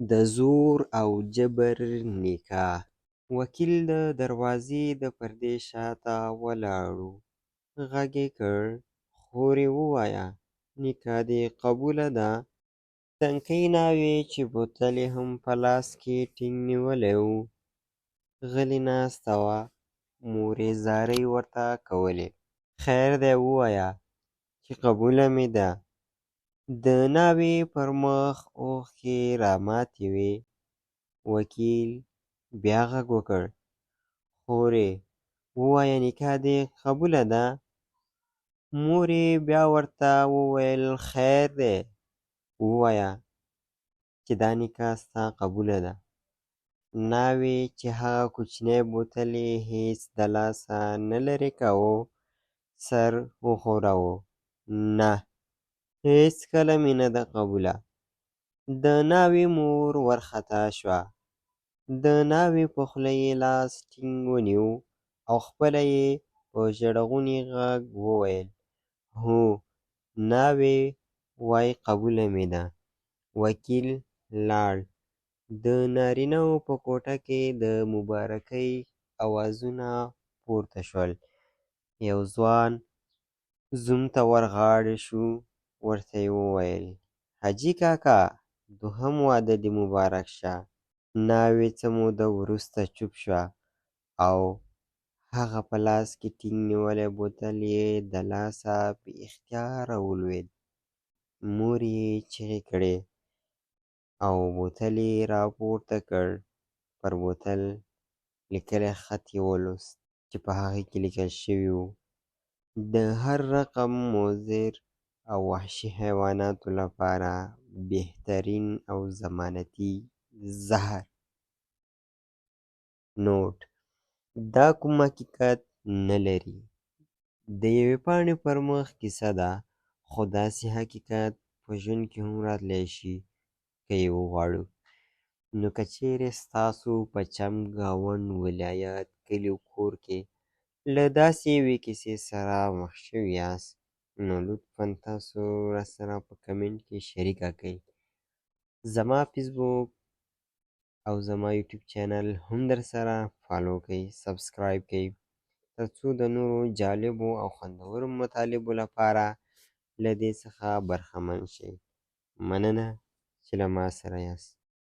د زور او جبر نکاح. وکیل د دروازې د پردې شاته ولاړ و، غږ یې کړ: خورې ووایه نکاح دې قبوله ده؟ تنکۍ ناوې چې بوتل یې هم په لاس کې ټینګ نیولی و، غلې ناسته وه، مور یې زارۍ ورته کولې. خیر دی ووایه چې قبوله مې ده. د ناوې پر مخ اوښکې راماتې وې. وکیل بیا غږ وکړ: خورې ووایه نکاح دې قبوله ده؟ مور یې بیا ورته وویل: خیر دی ووایه چې دا نکاح ستا قبوله ده. ناوې چې هغه کوچنی بوتل یې هېڅ د لاسه نه لرې کاوه، سر وښوراوه: نه، هېڅکله مې نه ده قبوله. د ناوې مور وارخطا شوه، د ناوې په خوله یې لاس ټینګ ونیو او خپله یې په ژړغوني غږ وویل: هو، ناوې وایي قبوله مې ده. وکیل لاړ. د نارینه وو په کوټه کې د مبارکۍ اوازونه پورته شول. یو ځوان زوم ته ورغاړه شو، ورته یې وویل: حاجي کاکا دوهم واده دې مبارک شه. ناوې څه موده وروسته چوپ شوه او هغه په لاس کې ټینګ نیولی بوتل یې د لاسه بې اختیاره ولوېد. مور یې چیغې کړې او بوتل یې راپورته کړ. پر بوتل لیکلی خط یې ولوست چې په هغه کې لیکل شوي وو: د هر رقم مضر او وحشي حیواناتو لپاره بهترین او ضمانتي زهر. نوټ: دا کوم حقیقت نه لري، د یوې پاڼې پر مخ کیسه ده، خو داسې حقیقت په ژوند کې هم راتلی شي که یې وغواړو. نو که چیرې ستاسو په چم، ګاونډ، ولایت، کلي او کور کې له داسې یوې کیسې سره مخ شوي یاست، نو لطفا تاسو راسره په کمنټ کې شریکه کړئ. زما فیسبوک او زما یوټیوب چینل هم درسره follow کړئ، subscribe کړئ، ترڅو د نورو جالبو او خوندورو مطالبو لپاره له دې څخه برخمن شئ. مننه چې له ما سره یاست.